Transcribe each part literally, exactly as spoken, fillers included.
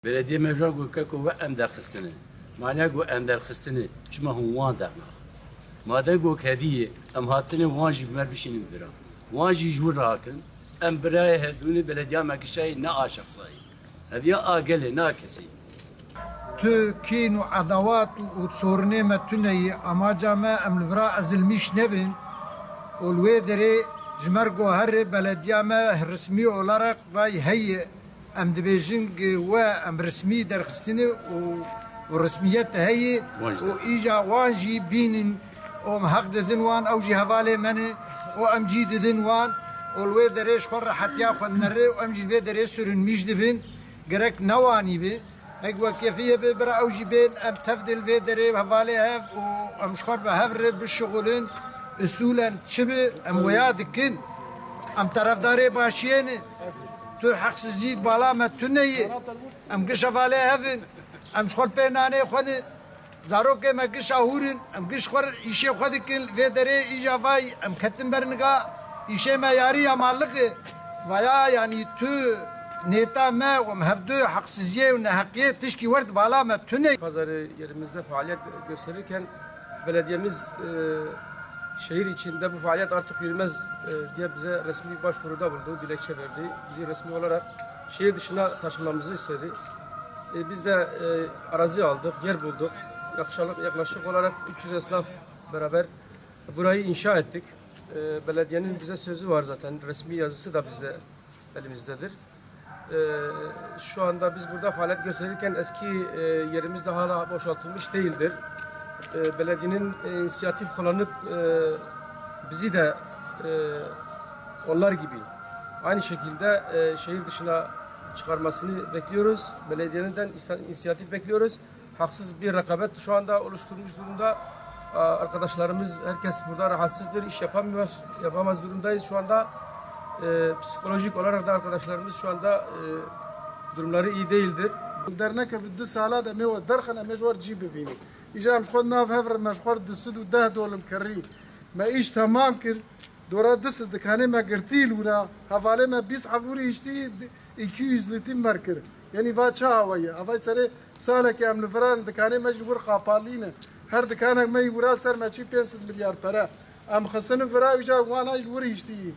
Belediyê me jî got keko we em derxistine. Mane got em derxistine. Çima hûn wan dernaxin? Madem got hevî ye, em hatine wan jî bi me bişînin vira. Wan jî ji wir rakin. Em birayê hevdûnê belediya me gişayê ne a şexsayê. Heviya a gelê, ne a kesê. Tu kîn û edawat û sorunê me tune ye. Amaca me em li vira ezilmîş nebin. Û li wê derê ji me re got here belediya me resmî olarak vay heye. Em dibêjin ki we em resmî derxistine û, û resmiyet heye Wan jî û der. Îja wan jî bînin û em heq didin wan, ew jî hevalê me ne û em cî didin wan û li wê derê ji xwe rehetiya xwe dinere û em jî vê derê sürünmîş dibin. Gerek ne wanî be. Hek wekefiyê be bira ew jî bên em tev dil vê derê hevalê hev û em ji xwe bi hev re bişixulin. Usûlen çi bi em waya dikin. Em terefdarê başiyê ne. Tu heqsizî bala me tune ye. Em giş hevalê hev in. Em ji xwe pê nanê xwe ne. Zarokê me gişa hûr in. Em giş xwe îşê xwe dikin. Vê derê îja vay em ketin ber niga. Îşê me yarî ya malixê. Vaya yanî tu nêta me û em hevdu heqsiziyê û neheqiyê tişkî wer di bala me tune. Pazarı yerimizde faaliyet gösterirken belediyemiz, e, şehir içinde bu faaliyet artık yürümez, e, diye bize resmi başvuruda bulundu, dilekçe verdi. Bizi resmi olarak şehir dışına taşınmamızı istedi. E, biz de, e, arazi aldık, yer bulduk. Yaklaşık, yaklaşık olarak üç yüz esnaf beraber burayı inşa ettik. E, belediyenin bize sözü var zaten, resmi yazısı da bizde, elimizdedir. E, şu anda biz burada faaliyet gösterirken eski, e, yerimiz de hala boşaltılmış değildir. E, belediyenin, e, inisiyatif kullanıp, e, bizi de, e, onlar gibi aynı şekilde, e, şehir dışına çıkarmasını bekliyoruz. Belediyeden insan-, inisiyatif bekliyoruz. Haksız bir rekabet şu anda oluşturmuş durumda. A, arkadaşlarımız, herkes burada rahatsızdır, iş yapamıyor, yapamaz durumdayız şu anda. E, psikolojik olarak da arkadaşlarımız şu anda, e, durumları iyi değildir. Derneke bi du sala de me we derxin, em ê ji we cî bivînin. Îja em ji xwe nav hev re me ji xwe du sed û deh dolim kirî. Me îş temam kir. Dora du sed dikanê me girtî li wira. Hevalê me bîst heb ûrî hiştî, iki yüz litin ber kir. Yanî va çi awa ye? Avay serê salekê em li vira in, dikanê me jî wir qapalî ne. Her dikanek me yî wira ser me çî pênc sed milyar pere. Em xistine vira, îja wan ay li wir hiştî.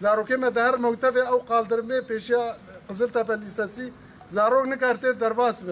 Zarokê me di her mektevê ew qaldirimê pêşiya Qiziltepe Lîsesî, zarok nikar tê derbas be.